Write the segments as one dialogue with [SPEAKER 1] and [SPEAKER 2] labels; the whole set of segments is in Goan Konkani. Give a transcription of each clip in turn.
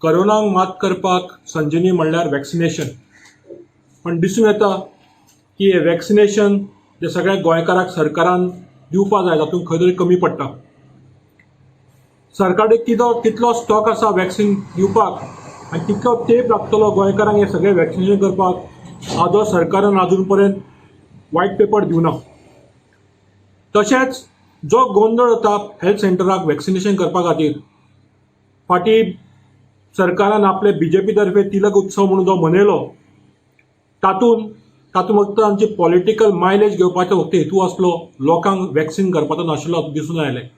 [SPEAKER 1] करोनाक मात करपाक संजीवनी म्हणल्यार वॅक्सिनेशन. पण दिसून येता की हें वॅक्सिनेशन जें सगळ्या गोंयकाराक सरकारान दिवपा जाय, तातूंत खंय तरी कमी पडटा. सरकार कितो कितलो स्टॉक आसा वॅक्सिन दिवपाक आनी कितलो तेंप लागतलो गोंयकारांक हें सगळें वॅक्सिनेशन करपाक, हाजो सरकारान आजून पर्यंत वायट पेपर दिवना. तशेंच जो गोंदळ जाता हेल्थ सेंटराक वॅक्सिनेशन करपा खातीर, फाटीं सरकारान आपले बीजेपी तर्फे तिलक उत्सव म्हणून जो मनयलो, तातूंत तातूंत फक्त आमची पॉलिटिकल मायलेज घेवपाचो फक्त हेतू आसलो, लोकांक वॅक्सिन करपाचो नाशिल्लो दिसून आयलें.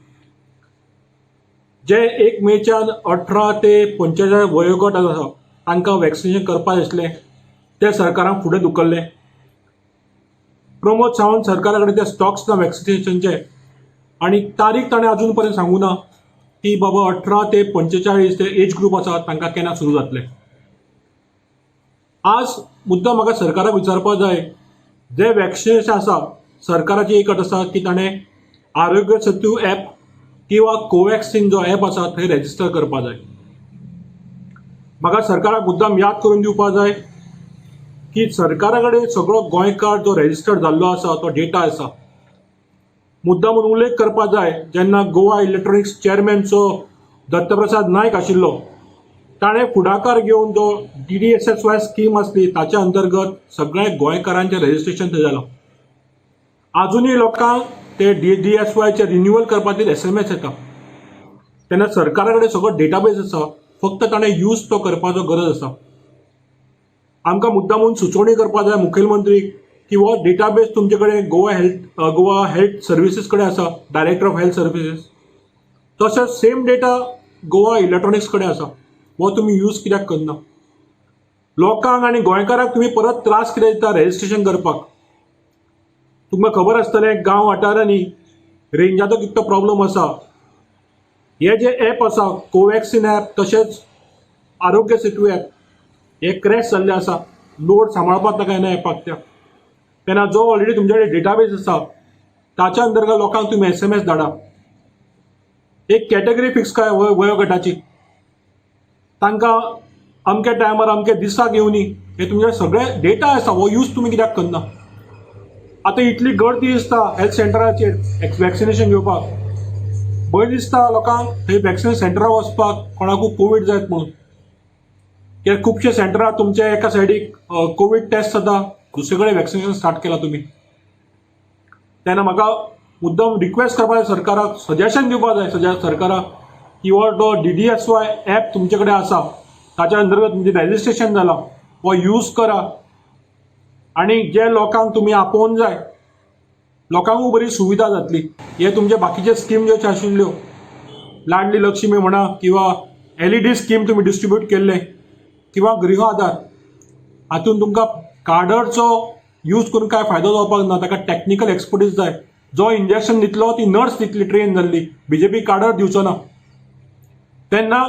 [SPEAKER 1] जे 1 मेच्यान 18 ते 45 वयोगट आसा, तांकां वॅक्सिनेशन करपाक आसलें, तें सरकारान फुडें धुकल्लें. प्रमोद सावंत सरकारा कडेन ते स्टॉक्स ना वॅक्सिनेशनचे आनी तारीख ताणें अजून पर्यंत सांगूं ना की बाबा 18 ते 45 ते एज ग्रूप आसा, तांकां केन्ना सुरू जातलें. आज मुद्दा म्हाका सरकाराक विचारपाक जाय, जे वॅक्सिनेशन आसा, सरकाराची एक अट आसा की ताणें आरोग्य सेतू एप किंवा कोवॅक्सिन जो एप आसा, थंय रेजिस्टर करपा जाय. म्हाका सरकाराक मुद्दाम याद करून दिवपा जाय की सरकारा कडेन सगळो गोंयकार जो रेजिस्टर्ड जाल्लो आसा, तो डेटा आसा. मुद्दाम उल्लेख करपा जाय, जेन्ना गोवा इलेक्ट्रॉनिक्स चेअरमॅनचो दत्तप्रसाद नायक आशिल्लो, ताणें फुडाकार घेवन जो डीडीएसएसवाय स्कीम आसली, ताच्या अंतर्गत सगळ्या गोंयकारांचें रजिस्ट्रेशन थंय जालां. आजुनूय लोकांक ते डीडीएसवायचे रिन्युअल करपा खातीर एसएमएस येता. तेन्ना सरकारा कडेन सगळो डेटाबेस आसा, फक्त ताणें यूज तो करपाचो गरज आसा. आमकां मुद्दामून सुचोवणी करपा जाय मुखेलमंत्री की हो डेटाबेस तुमचे कडेन गोवा हेल्थ सर्विसीस कडेन आसा, डायरेक्टर ऑफ हेल्थ सर्विसीस, तशेंच सेम डेटा गोवा इलेक्ट्रॉनिक्स कडेन आसा, हो तुमी यूज कित्याक करना? लोकांक आनी गोंयकारांक तुमी परत त्रास कित्याक दिता रेजिस्ट्रेशन करपाक? तुमकां खबर आसतलें, गांव वाठारांनी रेंजाचो कितलो प्रॉब्लम आसा. हे जे एप आसा, कोवॅक्सिन एप तशेंच आरोग्य सेतू एप, हे क्रॅश जाल्ले आसा. लोड सांबाळपाक ताका येना एपाक त्या. तेन्ना जो ऑलरेडी तुमचे कडेन डेटाबेस आसा, ताच्या अंतर्गत लोकांक तुमी एसएमएस धाडा. एक कॅटेगरी फिक्स काय वयोगटाची, तांकां अमक्या टायमार, अमक्या दिसाक येवनी. हे तुमचे सगळे डेटा आसा, हो यूज तुमी कित्याक करना? आतां इतली गर्दी दिसता हेल्थ सेंटराचेर वॅक्सिनेशन घेवपाक. भंय दिसता लोकांक थंय वॅक्सिनेशन सेंटरार वचपाक, कोणाकूय कोवीड जायत म्हणून. कित्याक खुबशे सेंटरां तुमचे एका सायडीक कोवीड टेस्ट जाता, दुसरे कडेन वॅक्सिनेशन स्टार्ट केलां तुमी. तेन्ना म्हाका मुद्दम रिक्वेस्ट करपाक जाय सरकाराक, सजेशन दिवपाक जाय सज्या सरकाराक की हो जो डीडीएसवाय एप तुमचे कडेन आसा, ताच्या अंतर्गत तुमचें रेजिस्ट्रेशन जालां, हो यूज करा आनी जे लोकांक तुमी आपोवन जाय, लोकांकूय बरी सुविधा जातली. हे तुमचे बाकीचे स्कीम ज्यो आशिल्ल्यो, लाडली लक्ष्मी म्हणा किंवा एलईडी स्कीम तुमी डिस्ट्रीब्यूट केल्ले किंवा गृह आधार, हातून तुमकां कार्डरचो यूज करून कांय फायदो जावपाक ना. ताका टॅक्निकल एक्सपर्टीज जाय. जो इंजेक्शन दितलो ती नर्स दितली ट्रेन जाल्ली, बीजेपी कार्डर दिवचो ना. तेन्ना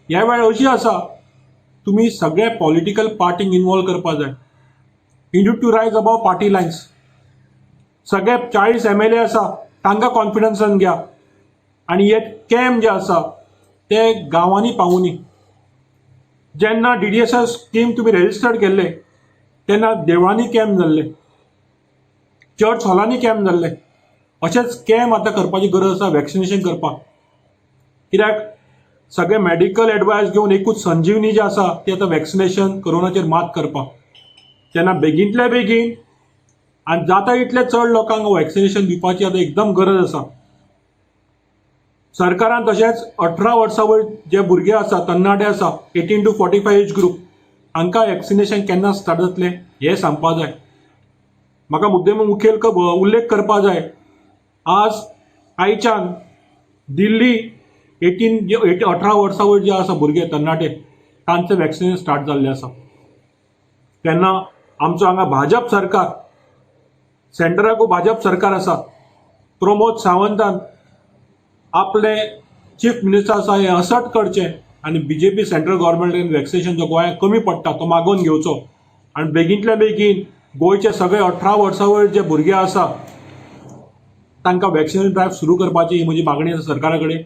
[SPEAKER 1] ह्या वेळार अशी आसा, तुमी सगळे पॉलिटिकल पार्टींक इनवॉल्व करपा जाय. You need to rise above party lines. सगळे 40 एमएलए आसा, तांकां कॉन्फिडन्सान घ्या आनी हे कॅम्प जे आसा ते गांवांनी पावुनी. जेन्ना डीडीएसएस स्कीम तुमी रेजिस्टर्ड केल्ले, तेन्ना देवळांनी कॅम्प जाल्ले, चर्च हॉलांनी कॅम्प जाल्ले. अशेंच कॅम्प आतां करपाची गरज आसा वॅक्सिनेशन करपाक. कित्याक सगळे मेडिकल एडवायस घेवन एकूच संजीवनी जी आसा, ती आतां वॅक्सिनेशन कोरोनाचेर मात करपाक. तेन्ना बेगीनतल्या बेगीन आनी जाता इतले चड लोकांक वॅक्सिनेशन दिवपाची आतां एकदम गरज आसा सरकारान. तशेंच 18 वर्सां वयर जे भुरगे आसा, तरणाटे आसा, 18 to 45 age group, हांकां वॅक्सिनेशन केन्ना स्टार्ट जातलें हें सांगपा जाय. म्हाका मुद्दे मुखेल उल्लेख करपा जाय, आज आयच्यान दिल्ली एटीन जे 18 वर्सां वयर जे आसा भुरगे, तरणाटे, तांचें वॅक्सिनेशन स्टार्ट जाल्लें आसा. तेन्ना आमचो हांगा भाजप सरकार, सेंटराकूय भाजप सरकार आसा, प्रमोद सावंतान आपले चीफ मिनिस्टर आसा हें असर्ट करचें आनी बीजेपी सेंट्रल गव्हर्मेंटान वॅक्सिनेशन जो गोंयांत कमी पडटा तो मागोवन घेवचो आनी बेगीनतल्या बेगीन गोंयचे सगळे 18 वर्सां वयर जे भुरगे आसा, तांकां वॅक्सिनेशन ड्रायव्ह सुरू करपाची ही म्हजी मागणी आसा सरकारा कडेन.